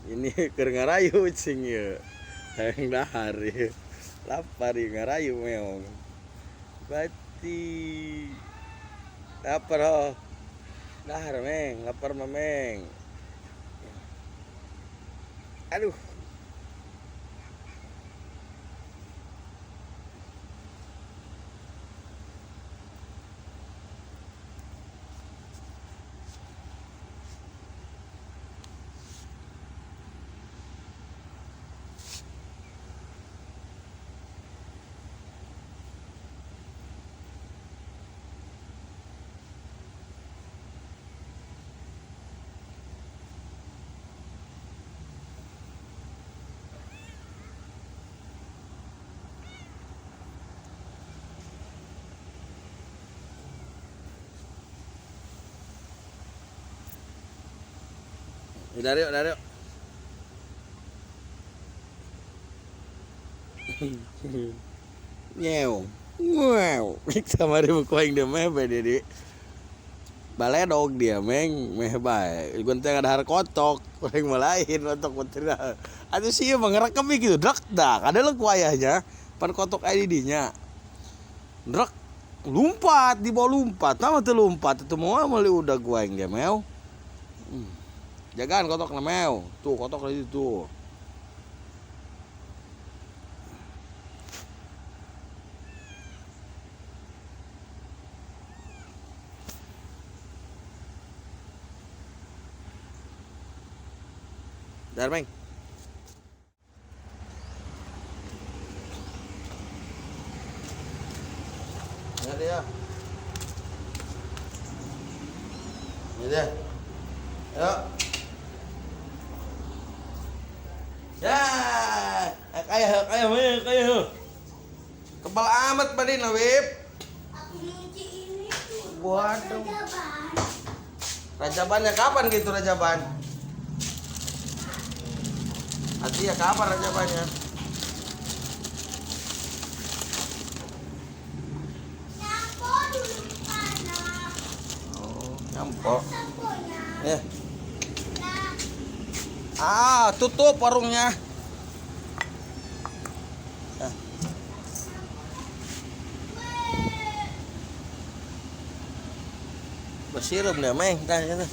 Ini keur ngarayu ucing ieu. Hayang dahar ieu. Lapar ieu ngarayu meong. Bati. Lapar ho. Dahar meng, lapar mah meng. Aduh. Dario, Dario. Nyew. Wow. Sama ribu kuaing dia meh bae dia. Baledog dia meng meh bae. Gunting ada har kotok, kuaing malain kotok putra. Atuh sih mah ngerekam gitu, drak dak. Ada lu ku ayahnya, pan kotok aya di dinya. Drak lompat, dibawa lompat. Nama teu lompat, itu moal meuli udah kuaing dia meow. Jagaan kotok meow. Tuh kotok di situ. Darmeng. Ini dia. Ini dia. Ayo. Ya, kayak kayak kayak. Kebal amat badina, Wip. Aku nyuci ini tuh. Waduh. Rajabannya kapan gitu rajaban? Artinya kapan rajabannya? Nyampo dulu panah. Oh, nyampo. Samponya. Ya. Ah, tutup warungnya. Ah. Bersirum dia, Meng. Tah, tah.